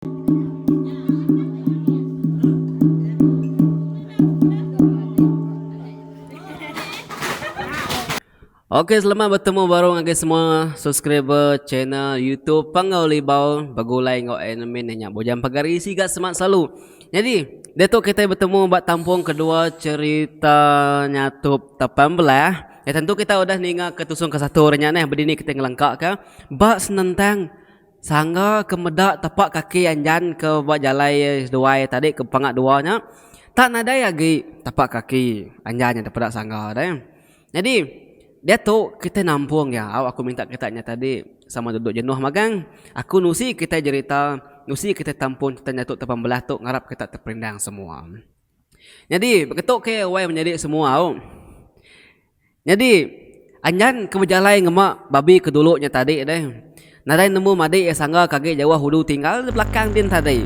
Ok selamat betemu baru ngagai semua subscriber channel YouTube Panggau Libau begulai enggau admin nya Bujang Pegari siga semat selalu. Nyadi diatu kitai betemu ba tampung kedua cerita nyatup tapan belah. Ya tentu kita udah ninga ke tusun ke satu nya neh bedini kitai ngelengka ka ba senentang Sangga ke meda tepa kaki Anjan ke ba jalai seduai tadi ke panga dua nya tak nadai agi tapak kaki Anjan nya daripada Sangga deh. Nyadi diatu kitai nampung iya au aku minta kita nya tadi sama duduk jenuh magang aku nusi kitai jerita nusi kitai tampung kitai nyatu 18 tu ngarap kita teperindang semua. Nyadi beketu ke wai menyadi semua au. Nyadi Anjan ke bejalai ngema babi ke dulu nya tadi deh. Nadai nemu madi iya sangga ke agi jauh udu tinggal di belakang din tadi.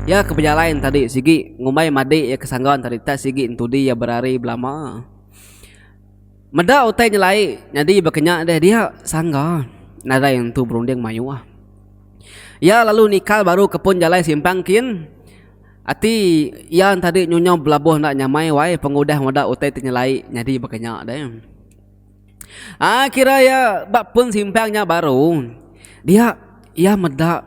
Iya ke bejalai ne tadi sigi ngumbai madi iya ke sangga ne tadi tak sigi entudi iya berari belama. Meda utai nyelai nyadi baka nya deh dia sangga nadai entu berunding mayuh. Iya lalu nikal baru ke pun jalai simpang kin. Ati iya tadi nyunyau belabuh enda nyamai wai pengudah meda utai ti nyelai nyadi baka nya deh. Aa kira iya ba pun simpang nya baru dia iya meda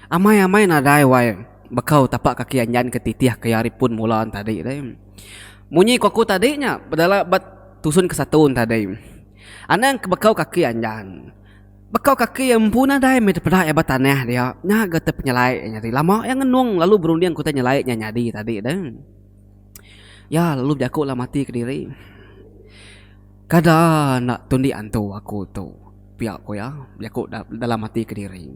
amai-amai nadai wai bekau tapak kaki anjan ke titih ke iya ari pun mula tadi deh. Munyi ku aku tadi nya bedala ba tusun ke satu tadi. Anang ke bekau kaki anjan. Bekau kaki iya empu nadai meh dipeda iya ba tanah dia. Nya ga te penyelai iya nyadi. Lama iya ngenung lalu berunding ke utai nyelai nya nyadi tadi deh. Iya lalu bejaku dalam ati kediri. Kada enda tundi antu aku tu pia ku iya bejaku dalam ati kediri.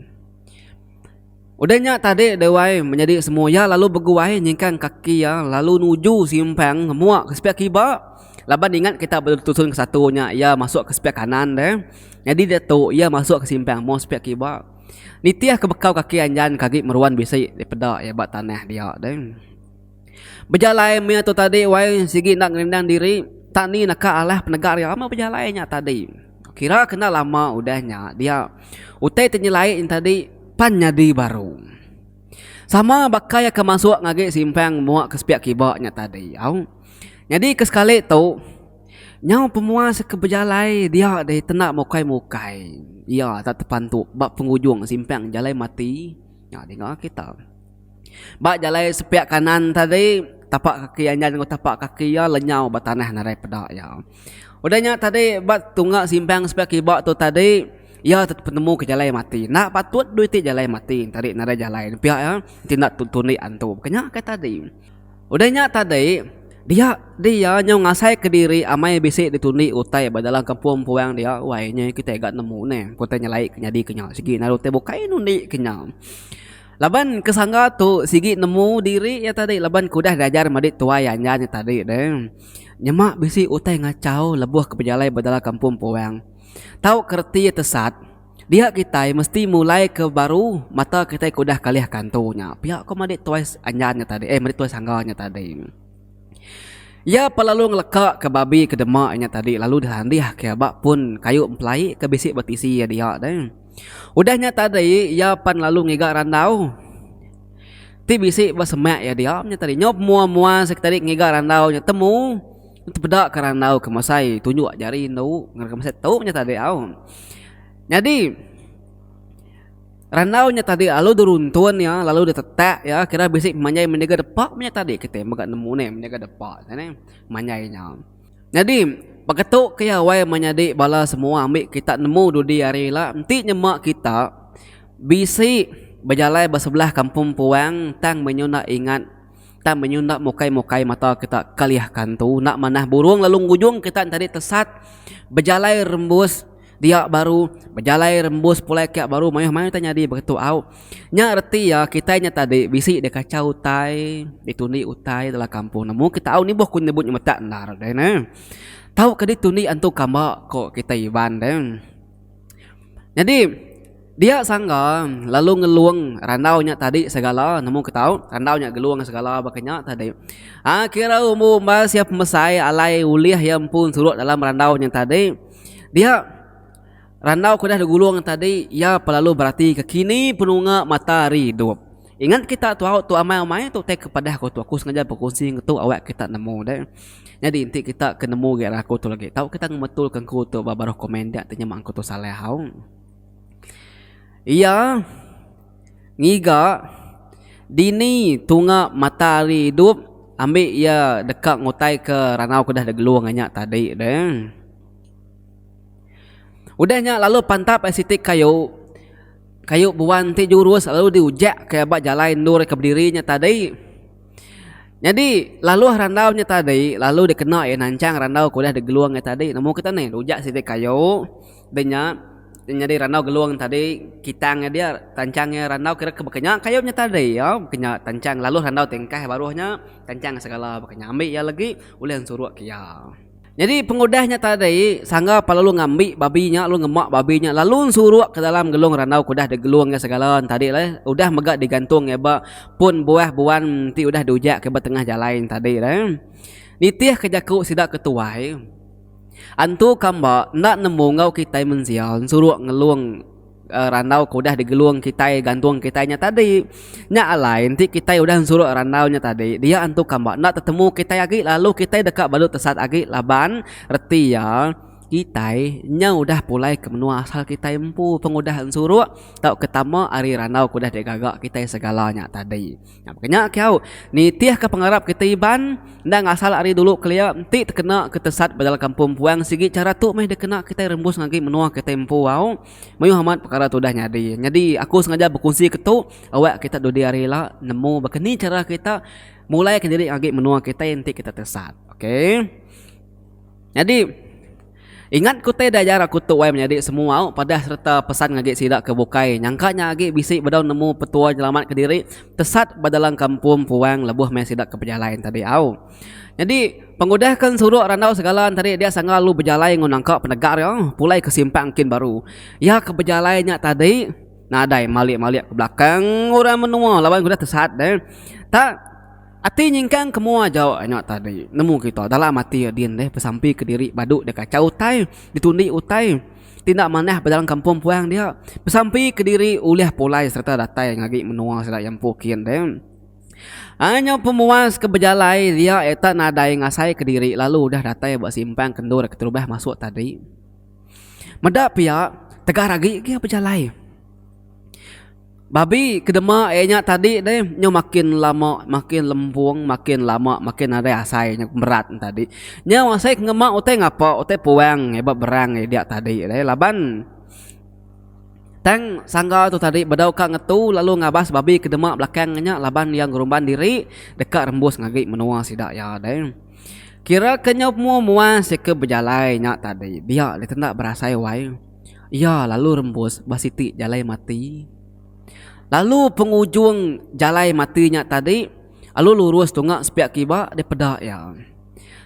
Udah nya tadi deh wai menyadi semua iya lalu beguai nyingkang kaki iya lalu nuju simpang mua ke sepiak kiba laban ingat kita betusun ke satu nya iya masuk ke sepiak kanan deh nyadi diatu iya masuk ke simpang mua sepiak kiba nitih ke bekau kaki anjan ke agi meruan bisi dipeda iya ba tanah dia deh. Bejalai mih tu tadi wai sigi enda ngerindang diri tak ni naka alah penega ria meh bejalai nya tadi. Kira ke enda lama udah nya dia utai ti nyelai nya tadi pan nyadi baru. Sama baka iya ke masuk ngagi simpang mua ke sepiak kiba nya tadi au. Nyadi ke sekali tu nyau pemuas ke bejalai dia deh tenda mukai mukai iya tak tepantu ba pengujung simpang jalai mati nya dinga kita. Ba jalai sepiak kanan tadi, tapak kaki Anjan enggau tapak kaki iya lenyau ba tanah nadai peda iya. Udah nya tadi ba tunga simpang sepiak kiba tu tadi, iya tetap nemu ke jalai mati. Enda patut dui ti jalai mati tadi nadai jalai ne pia iya ti enda tundi antu. Ke nya ke tadi. Udah nya tadi, dia dia nyau ngasai kediri amai bisi ditundi utai ba dalam kampung puang dia wai nya kitai ga nemu neh utai nyelai ke nyadi ke nya sigi nadai utai bukai nundi ke nya. Laban ke sangga tu sigi nemu diri iya tadi laban ke udah diajar madi tuai anjan iya tadi deh. Nyema bisi utai ngachau lebuh ke bejalai ba dalam kampung puang. Tau ke reti iya tesat, dia kitai mesti mulai ke baru mata kitai ke udah kalih kantu nya. Pia ko madi tuai anjan nya tadi eh madi tuai sangga nya tadi. Iya pa lalu ngeleka ke babi ke dema nya tadi lalu dilandih ke ba pun kayu empelai ke bisi ba tisi iya dia deh. Udah nya tadi iya pan lalu ngiga randau ti bisi ba semak iya dia nya tadi. Nyau pemua-mua seketari ngiga randau nya temu tepeda ka randau ke mesai tunjuk jari endu ngagai ke mesai tu nya tadi au. Nyadi randau nya tadi lalu diruntun iya lalu ditetak iya kira bisi pemanjai meniga depa nya tadi kitai mega nemu neh meniga depa neh manjai nya. Nyadi, baka tu ke iya wai menyadi bala semua ambi kita nemu dudi hari ila enti nyema kita bisi bejalai ba sebelah kampung puang tang menyunda ingat tang menyunda mukai-mukai mata kita kalih kantu enda manah burung lalu ngujung kita enti tesat bejalai rembus Dia baru bejalai rembus pulai kia baru mayuh mayuh utai nyadi baka tu au. Nya reti iya kitai nya tadi bisi dikachau utai, ditundi utai dalam kampung nemu kita au nibuh ku nyebut nyemetak endar deh neh. Tau ke ditundi antu kamba ko kitai Iban deh. Nyadi dia sangga lalu ngelung randau nya tadi segala nemu ke tau randau nya gelung segala baka nya tadi. Aa kira umbu umbas iya pemesai alai ulih iya empu ensuruk dalam randau nya tadi. Dia randau ke udah digulung tadi iya pelalu beratika kini penunga mata hari idup. Ingat kita tu au tu amai amai tu utai ke padah ku tu aku sengaja bekunsi ngetu awak kita nemu deh. Nyadi enti kita ke nemu agi aku tu lagi tau kita ngemetul ke engku tu ba baruh komen dia ti nyema engku tu salah au. Iya ngiga dini tunga mata hari idup ambi iya deka ngutai ke randau ke udah digelung inya tadi deh. Udah nya lalu pantap ai siti kayu. Kayu buan ti jurus lalu diujak ke ba jalai endur ke bediri nya tadi. Nyadi laluh randau nya tadi lalu dikena iya nanchang randau ke udah digelung iya tadi. Nemu kita nih diujak siti kayu deh nya nyadi randau gelung tadi kitang iya dia tanchang iya randau kira ke baka nya kayu nya tadi baka nya tanchang laluh randau ti engkah baruh nya tanchang segala baka nya ambi iya lagi ulih ensuruk ke iya. Nyadi pengudah nya tadi, Sangga pan lalu ngambi babi nya lalu ngema babi nya lalu ensuruk ke dalam gelung randau ke udah digelung iya segala enti tadi leh udah mega digantung iya ba pun buah buan ti udah diujak ke ba tengah jalai enti tadi leh. Nitih ke jaku sida ke tuai, antu kamba enda nemu enggau kitai mensia ensuruk ngelung. Randau ke udah digelung kitai gantung kitai nya tadi. Nya alai enti kitai udah ensuruk randau nya tadi dia antu kamba enda tetemu kitai agi lalu kitai deka balu tesat agi laban reti iya kitai nyau udah pulai ke menua asal kitai empu pengudah ensuruk tauka tama ari randau ke udah digaga kitai segala nya tadi. Nya baka nya kiau nitihka pengarap kitai Iban enda ngasal ari dulu kelia enti tekena ke tesat ba dalam kampung puang sigi chara tu meh dikena kitai rembus ngagai menua kitai empu au. Mayuh amat pekara tu udah nyadi. Nyadi aku sengaja bekunsi ke tu awak kita dudi hari ila nemu baka ni chara kita mulaika diri ngagai menua kitai enti kita tesat. Okay. Nyadi ingat ku utai diajar aku tu wai menyadi semua au padah sereta pesan ngagai sida ke bukai nyangka nya agi bisi bedau nemu petua nyelamatka diri tesat ba dalam kampung puang lebuh meh sida ke bejalai tadi au. Nyadi pengudah ke ensuruk randau segala tadi dia sangga lalu bejalai enggau nangka penegak ria pulai ke simpang kin baru. Iya ke bejalai nya tadi nadai malik-malik ke belakang orang menua laban udah tesat deh. Tak ati nyingkang ke mua aja nya tadi nemu kita dalam ati din deh besampi kediri badu deh kachau utai ditundi utai ti enda manah ba dalam kampung puang dia. Besampi kediri ulih pulai sereta datai ngagai menua sida iya empu kin deh. Ai nyau pemuas ke bejalai dia eta nadai ngasai kediri lalu udah datai ba simpang ke endur keterubah masuk tadi. Meda pia tegar agi gia bejalai. Babi ke dema iya nya tadi deh nyau makin lama makin lempung makin lama makin nadai asai nya berat ne tadi. Nyau asai ke ngema utai ngapa utai puang ba berang dia tadi deh laban. Tang sangga tu tadi bedau ka ngetu lalu ngabas babi ke dema belakang nya laban iya ngerumban diri deka rembus ngagi menua sida iya deh. Kira ke nyau pemua mua sika bejalai nya tadi dia ditenda berasai wai. Iya lalu rembus ba siti jalai mati. Lalu pengujung jalai mati nya tadi lalu lurus tunga sepiak kiba dipeda iya.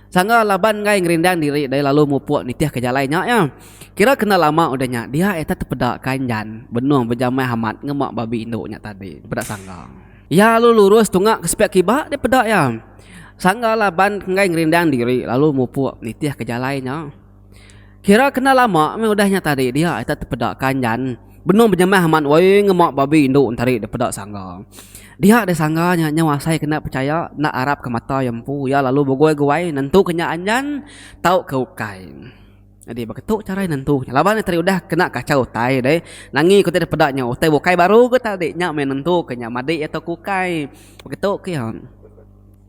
Sangga laban enggai ngerindang diri dai lalu mupuk nitihka jalai nya iya. Kira kena lama udah nya dia ita tepeda ka Anjan benung bejamah amat ngema babi indu nya tadi dipeda Sangga. Iya lalu lurus tunga ke sepiak kiba dipeda iya. Sangga laban enggai ngerindang diri lalu mupuk nitihka jalai nya. Kira kena lama meh udah nya tadi dia ita tepeda ka Anjan benung bejamah amat wai ngema babi indu entari dipeda Sangga. Dia deh Sangga nya nyau asai kena pechaya enda arap ke mata iya empu iya lalu begoi-goi nentu ke nya Anjan tauka ukai. Nyadi baka tu chara iya nentu nya laban iya tadi udah kena kachau utai deh nangi ku ti dipeda nya utai bukai baru ke tadi nya meh nentu ke nya madi iya tauka ukai. Baka tu ke iya.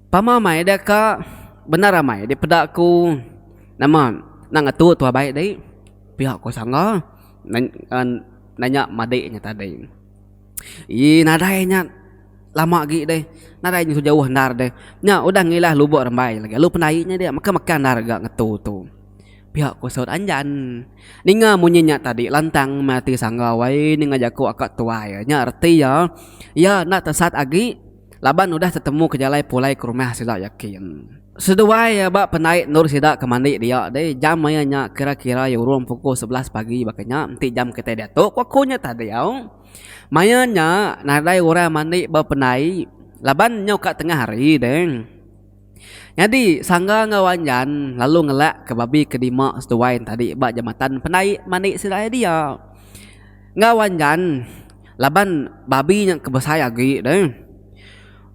Pama mai deh ka bendar amai dipeda ku nama nang ngetu tuah bai dei pia ku sangga nanya madik nya tadi. Ii nadai nya lama agi deh nadai nya jauh endar deh nya udah ngilah lubok rembai lagi lalu pendai nya dia meka meka endar ga ngetu tu. Pia ku saut Anjan. Ninga munyi nya tadi lantang meh ati sangga wai ninga jaku aka tuai nya reti iya iya enda tesat agi. Laban udah tetemu ke jalai pulai ke rumah sida yakin. Seduai iya ba pendai endur sida ke mandi dia deh jam maya nya kira-kira iya urung pukul 11 pagi baka nya enti jam kitai diatu ku aku nya tadi au. Maya nya nadai orang mandi ba pendai laban nyau ka tengah hari deh. Nyadi Sangga enggau Anjan lalu ngelak ke babi ke dima seduai tadi ba jambatan pendai mandi sida iya dia. Enggau Anjan. Laban babi nya ke besai agi deh.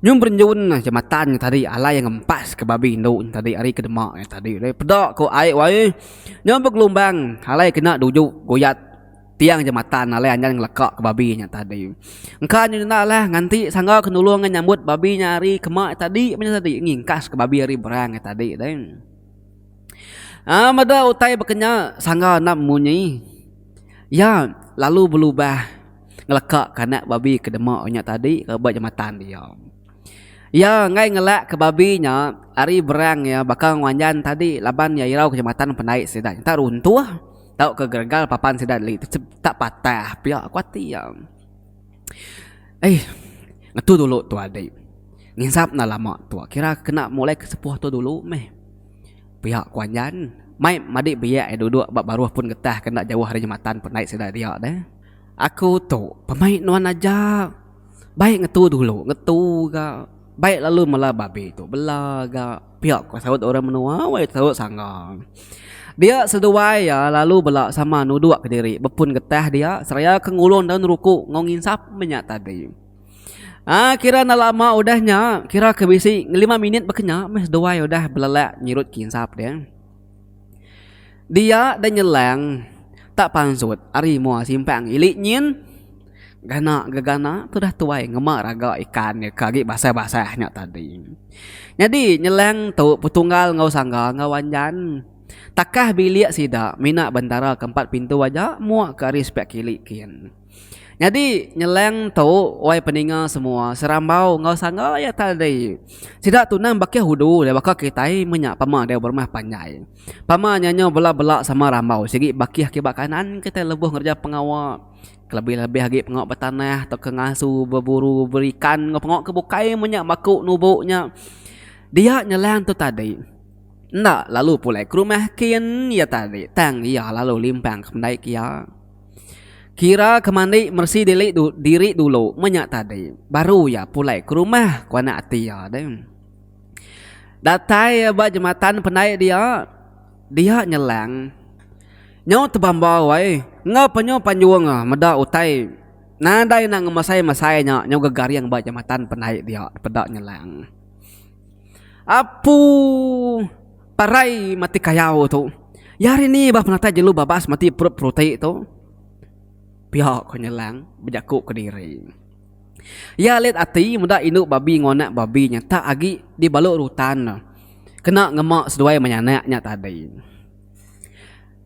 Nyun berenjun jematan nya tadi alai iya ngempas ke babi indu nya tadi ari ke dema nya tadi deh. Peda ko ai wai. Nyun begelumbang alai kena duju guyat tiang jematan alai anjan ngeleka ke babi nya tadi. Engka nyun enda alah nganti sangga ke nulung iya nyambut babi nya ari kema nya tadi meh nya tadi ngingkas ke babi ari berang nya tadi deh. Aa meda utai baka nya sangga enda munyi. Iya lalu belubah ngeleka ke anak babi ke dema nya tadi ke ba jematan dia. Iya enggai ngelak ke babi nya ari berang iya baka ngewanjan tadi laban iya irau ke jematan pendai sida nya tak runtuh tauka geregal papan sida deli tak patah pia ku ati iya. Eih ngetu dulu tu adi nginsap enda lama tu kira kena mulai ke sepuh tu dulu meh. Pia ku Anjan, mai madi biak iya duduk ba baruh pun getah ke enda jauh ari jematan pendai sida dia deh. Aku tu pemai nuan aja. Baik ngetu dulu ngetu ga. Baik lalu mela babi tu bela ga. Pia ku saut orang menua wai saut sangga. Dia seduai iya lalu bela sama nuduk kediri bepun getah dia seraya ke ngulung daun ruku enggau nginsap meh nya tadi. Aa kira enda lama udah nya kira ke bisi ngelima minit baka nya meh seduai udah belelak nyirut kinsap dia. Dia da nyelang tak pansut ari mua simpang ili nyin gana gegana tudah tuai ngema raga ikan ke agi basah-basah nya tadi. Nyadi nyelang tu petunggal enggau sangga enggau anjan. Takah bilik sida mina bentara ke empat pintu aja mua ke ari sepiak kili kin. Nyadi nyelang tu wai peninga semua serambau enggau sangga iya tadi. Sida tunang bakih udu deh baka kitai menya pama deh berumah panjai. Pama nya nyau bela bela sama rambau sigi bakih kiba kanan kitai lebuh ngereja pengawa kelebih lebih agi pengawa betanah tauka ngasu beburu berikan enggau pengawa ke bukai menya baku nubu nya. Dia nyelang tu tadi enda lalu pulai ke rumah kin iya tadi tang iya lalu limpang ke pendai ke iya. Kira ke mandi meresi dili diri dulu meh nya tadi baru iya pulai ke rumah ku anak ati iya deh. Datai iya ba jematan pendai dia, dia nyelang nyau tebamba wai enggau penyu panjung meda utai nadai enda ngemesai-mesai nya nyau gegaring ba jematan pendai dia peda nyelang. Apuu. Parai mati kayau tu. Iya hari ni bah penatai jelu babas mati perut peruti tu. Pia ko Nyelang bejaku kediri. Iya alit ati meda indu babi enggau anak babi nya tak agi dibalu rutan kena ngema seduai menyanak nya tadi.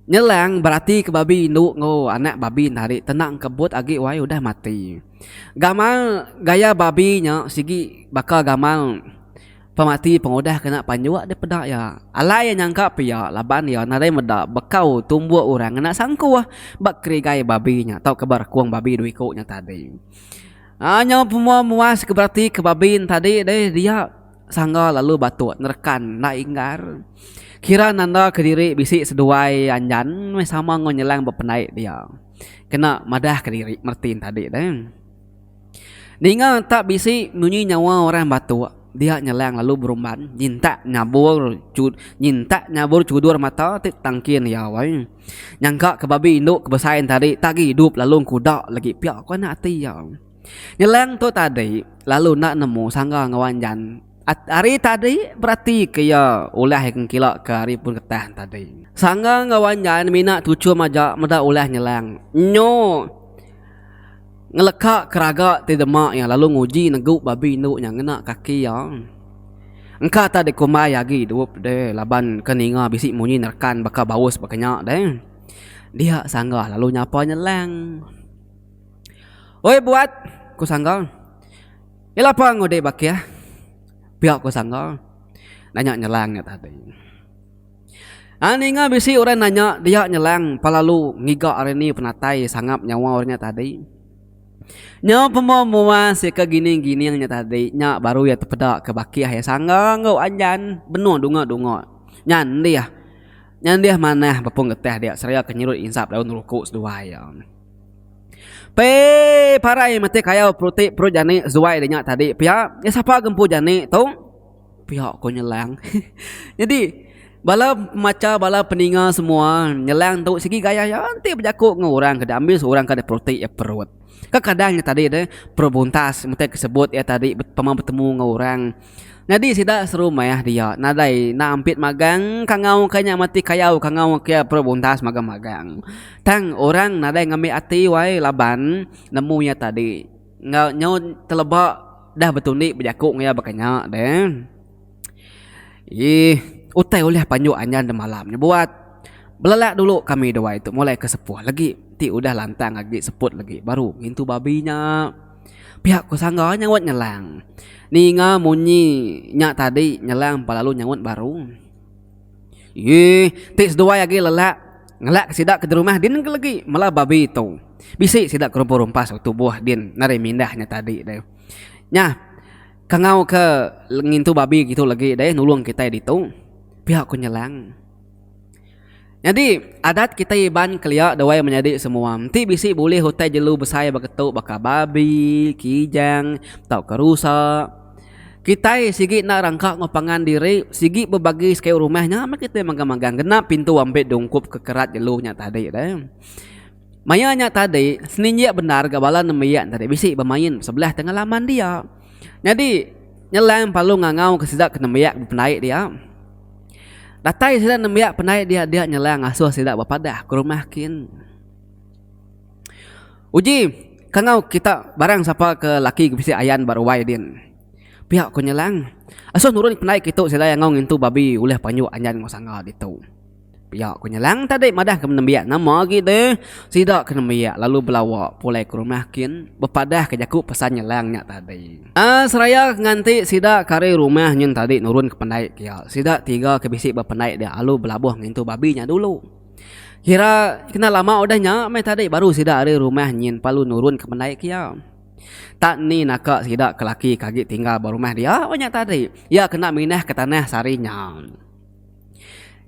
Nyelang berati ke babi indu enggau anak babi nya tadi tenang kebut agi wai udah mati. Gamal gaya babi nya sigi baka gamal. Pemati pengudah kena panjuk dipeda iya. Alai iya nyangka pia laban iya nadai meda bekau tumbuk orang ngena sangkuh ba kerigai babi nya tauka ba rekung babi dua iku nya tadi. Aa nyau pemua muas ke berati ke babi ne tadi deh dia sangga lalu batuk nerekan enda inggar. Kira nanda kediri bisi seduai anjan meh sama enggau nyelang ba pendai dia. Kena madah kediri mereti ne tadi deh. Ninga tak bisi munyi nyawa orang batuk, dia nyelang lalu berumban nyintak nyabur nyintak nyabur chudur mata ti tangkin iya wai. Nyangka ke babi indu ke besai tadi tak agi idup lalu engkuda lagi pia ku anak ati iya. Nyelang tu tadi lalu enda nemu sangga enggau anjan. Ari tadi berati ke iya ulah iya ke ngkila ke ari pun getah tadi. Sangga enggau anjan mina tuchum aja meda ulah nyelang. Nyo. Ngeleka keraga ti dema iya lalu nguji negu babi indu nya ngena kaki iya. Engka tak dikumbai agi idup deh laban ke ninga bisi munyi nerekan baka baus baka nya deh. Dia Sangga lalu nyapa nyelang. Oi buat, ku Sangga. Ila pa ngudi bakih? Pia ku Sangga nanya nyelang nya tadi. Ai ninga bisi orang nanya dia nyelang pelalu ngiga ari ni penatai sangap nyawa orang nya tadi. Nyau pemua mua sika gining-gining nya tadi nya baru iya tepeda ke bakih iya sangga enggau anjan benung dunga-dunga nyandih nyandih manah bepung getah dia seraya ke nyerut insap daun ruku seduai iya. Pei parai meti kayau peruti perut jani seduai dia nya tadi pia iya sapa gempu jani tu. Pia ko nyelang. Nyadi bala pemacha bala peninga semua nyelang tu sigi gaya iya enti bejaku enggau orang ke diambil seorang ke diperuti iya perut. Kekadang nya tadi deh perubuntas mete ke sebut iya tadi pama betemu enggau orang. Nyadi sida serumah dia nadai enda ampit magang kangau ka nya mati kayau kangau ke iya perubuntas magang-magang. Tang orang nadai ngambi ati wai laban nemu iya tadi enggau nyau teleba dah betundi bejaku enggau iya baka nya deh. Ih utai ulih panjuk anjan demalam nya buat. Belelak dulu kami duai tu mulai ke sepuh legi ti udah lantang agi seput legi baru ngintu babi nya. Pia ku Sangga nyaut Nyelang. Ninga munyi nya tadi Nyelang pa lalu nyaut baru. Ih ti seduai agi lelak ngelak ke sida ke derumah din ke legi mela babi tu. Bisi sida ke rumpas-rumpas tubuh din nadai mindah nya tadi deh. Nyah kangau ke ngintu babi kitu legi deh nulung kitai ditu. Pia ku Nyelang. Nyadi, adat kitai Iban kelia dawai menyadi semua enti bisi bulih utai jelu besai baka tu baka babi, kijang tauka rusa. Kitai sigi enda rangka enggau pangan diri sigi bebagi sekayu rumah nya meh kitai magang-magang genap pintu ambi dungkup ke kerat jelu nya tadi deh. Maya nya tadi seninjik bendar ga bala nembiak tadi bisi bemain sebelah tengah laman dia. Nyadi, nyelang palu ngangau ke sida ke nembiak bependai dia. Datai sida nembiak pendai dia dia nyelang ngasuh sida bepadah ke rumah kin. Uji kangau kita barang sapa ke laki ke bisi ayan ba ruai din. Pia ku nyelang. Asuh nurun pendai kitu sida iya enggau ngintu babi ulih panjuk anjan enggau sangga ditu. Pia ku Nyelang tadi madah ke nembiak nama agi deh. Sida ke nembiak lalu belawa pulai ke rumah kin bepadah ke jaku pesan Nyelang nya tadi. Seraya ke nganti sida ke ari rumah nyin tadi nurun ke pendai kia. Sida tiga ke bisi ba pendai dia lalu belabuh ngintu babi nya dulu. Kira kena lama udah nya meh tadi baru sida ari rumah nyin lalu nurun ke pendai kia. Tak ni naka sida ke laki ke agi tinggal ba rumah dia nya tadi. Iya kena mindah ke tanah sehari nya.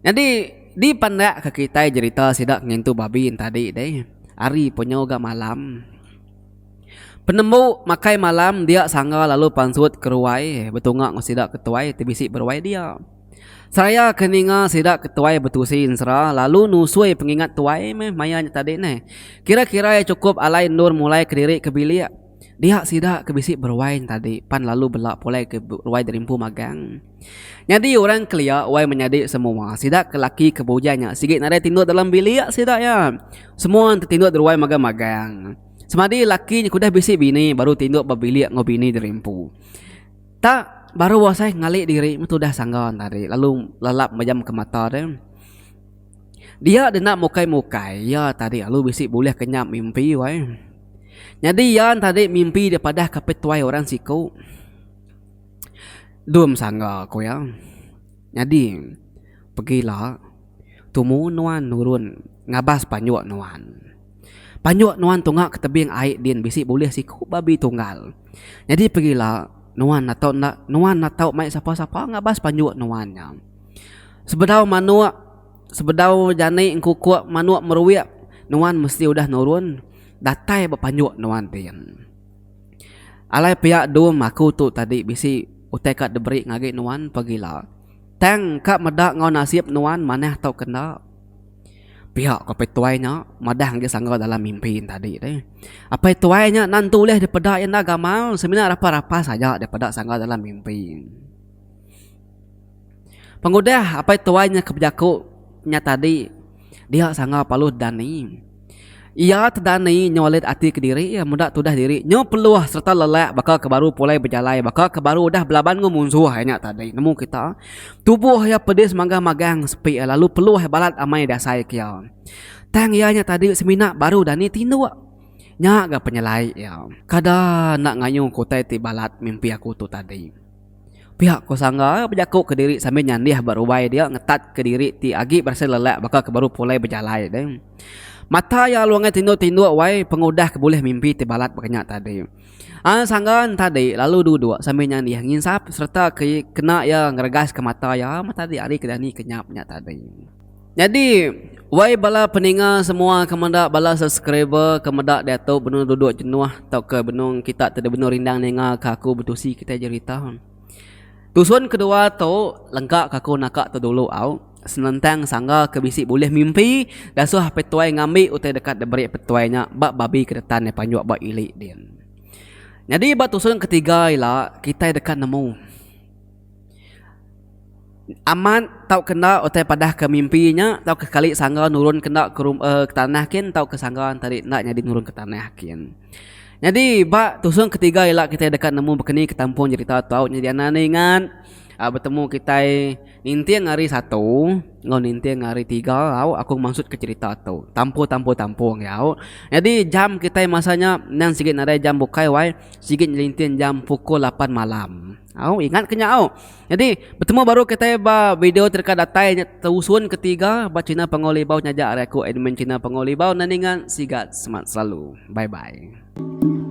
Nyadi dipandak ke kitai jerita sida ngintu babi entadi deh hari penyu ga malam. Penembu makai malam dia sangga lalu pansut ke ruai betunga enggau sida ke tuai ti bisi beruai dia. Seraya ke ninga sida ke tuai betusi ensera lalu nusui pengingat tuai meh maya nya tadi neh. Kira-kira iya chukup alai endur mulai kediri ke bilik. Dia sida ke bisi beruai tadi pan lalu bela pulai ke ruai dirimpu magang. Nyadi orang kelia wai menyadi semua sida ke laki ke bujang nya sigi nadai tinduk dalam bilik sida iya. Semua enti tinduk di ruai magang-magang. Semadi laki nya ke udah bisi bini baru tinduk ba bilik enggau bini dirimpu. Tak baru asai ngali diri meh tudah sangga tadi lalu lelap mejam ke mata deh. Dia deka mukai-mukai iya tadi lalu bisi bulih kenyap mimpi wai. Nyadi iya tadi mimpi dia padah ke pituai orang siku. Dum sangga ku iya. Nyadi pegila tumu nuan nurun ngabas panjuk nuan. Panjuk nuan tunga ke tebing ai din bisi bulih siku babi tunggal. Nyadi pegila nuan atau enda nuan atau mai sapa-sapa ngabas panjuk nuan nya. Sebedau manuk sebedau jani engkukuk manuk meruik nuan mesti udah nurun datai ba panjuk nuan din. Alai pia dum aku tu tadi bisi utai ka diberi ngagai nuan pagila. Tang ka meda enggau nasib nuan manah tauka enda. Pia ko apai tuai nya madah ngagai sangga dalam mimpi ne tadi deh. Apai tuai nya enda entu ulih dipeda iya enda gamal semina rapas-rapas aja dipeda sangga dalam mimpi. Pengudah apai tuai nya ke bejaku nya tadi, dia sangga paluh dani. Iya tedani nyu alit ati kediri iya meda tudah diri nyu peluh sereta lelak baka ke baru pulai bejalai baka ke baru udah belaban enggau munsuh iya nya tadi. Nemu kita, tubuh iya pedis magang-magang sepi iya lalu peluh iya balat amai dasai ke iya. Tang iya nya tadi semina baru dani tinduk. Nya ga penyelai iya. Kada enda ngayuh ke utai ti balat mimpi aku tu tadi. Pia ku Sangga bejaku kediri sambil nyandih ba ruai dia ngetat kediri ti agi berasai lelak baka ke baru pulai bejalai deh. Mata iya lalu angai tinduk-tinduk wai pengudah ke bulih mimpi ti balat baka nya tadi. Ai Sangga tadi lalu duduk sambil nyandih nginsap sereta ke kena iya ngeregas ke mata iya meh tadi ari ke dani kenyap nya tadi. Nyadi wai bala peninga semua ke meda bala subscriber ke meda diatu benung duduk jenuh tauka benung kita ti benung rindang ninga ka aku betusi kitai jerita. Tusun kedua tu lengka ka aku naka tu dulu au. Senentang sangga ke bisi bulih mimpi dasuh apai tuai ngambi utai deka diberi apai tuai nya ba babi ke detan iya panjuk ba ili din. Nyadi ba tusun ketiga ila kitai deka nemu amat tauka enda utai padah ke mimpi nya tauka sekali sangga nurun ke enda ke ke tanah kin tauka sangga enti enda nyadi nurun ke tanah kin. Nyadi ba tusun ketiga ila kitai deka nemu baka ni ke tampung jerita tu nyadi anak ne ingat betemu kitai Ninting hari Satu enggau ninting hari Tiga au aku mansut ke cherita tu. Tampung tampung tampung iya au. Nyadi jam kitai masa nya endang sigi nadai jam bukai wai sigi nyelinting jam pukul lapan malam. Au ingat ke nya au. Nyadi betemu baru kitai ba video ti deka datai nya tusun ketiga ba channel Panggau Libau nyaja ari aku admin channel Panggau Libau enda ninga sigat semat selalu. Bye bye.